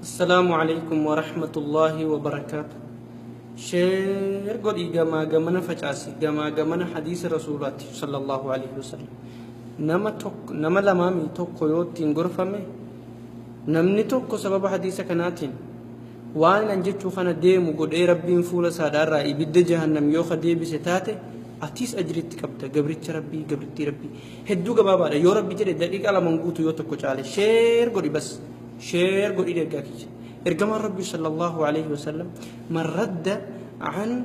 Assalaamu Aleykum Warahmatullaahi Wabarakaatu. Share godhii gamaa gamana facaasi, gamaa gamana hadiisa Rasuulaati sallallahu alaihi wasallam. Nama tokko, nama lamaami tokko yoo ittiin gorfame, namni tokko sababa hadiisa kanaatiin waan an jechuu kana deemu godhee Rabbiin fuula isaadhaarraa ibidda jahannam yoo ka deebise taate, atiis ajriitti qabda, gabricha Rabbii, gabrittii Rabbii. Hedduu gabaabaadha, yoo Rabbi jedhe daqiiqaa laman guutu yoo tokko caale. Share godhi bas. Share godhi ergaa kiyya. Ergamaan Rabbii sallallahu alaihi wasallam, man radda an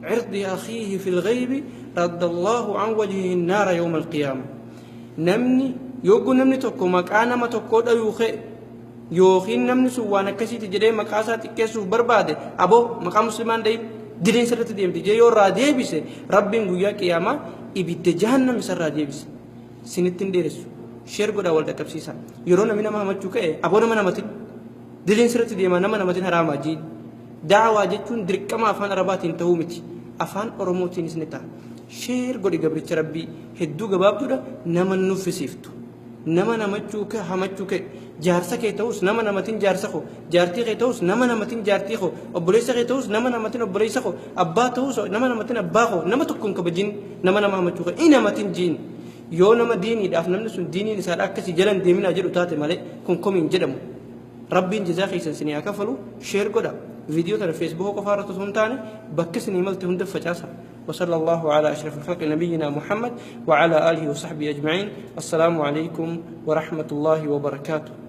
cirdi akhiihi fil ghaybi radda Allahu an wajhihi naara yawma alqiyaama. Namni yogguu namni tokko maqaa nama tokkoo dhayuu ka'e, yookiin namni sun waan akkasiiti jedhee maqaa isaa xiqqeessuuf barbaade, aboo maqaa muslimaan dhayin, diliin sirriitti deemti jee yoo irraa deebise, Rabbiin guyyaa qiyaamaa ibidda jahannam isarraa deebise. Sinitti hin dheeressu. Share godhaa, wal dhaqqabsiisaa. Yeroo namni nama hamachuu ka'e, aboo nama namatin, diliin sirriitti deemaa, nama namatin haraamaa jiin. Da'awaa jechuun dirqama afaan Arabaatiin ta'uu miti. Afaan Oromootiinis ni ta'a. Share godhi, gabricha Rabbii, hedduu gabaabduudha, nama nuffisiiftu. Nama namachuu ka'e, hamachuu ka'e, jaarsa kee ta'us nama namatin jaarsa koo, jaartii kee ta'us nama namatin jaartii koo, obboleessa kee ta'us nama namatin obboleessa koo, abbaa ta'us nama namatin abbaa koo, nama tokko hin kabajin. Nama nama hamachuu ka'e in hamatin jiin. Yoo nama diiniidhaaf namni sun diiniin isaadha akkasii jala hin deeminaa jedhu taate malee, kun komii hin jedhamu. Rabbiin jazaa keessan isinii haa kafalu. Share godha. Viidiyoo tana Feesbuuka qofaa irratti osoo hin taane bakka isinii malte hunda facaasa. وصلى الله على أشرف الخلق نبينا محمد وعلى آله وصحبه أجمعين. السلام عليكم ورحمة الله وبركاته.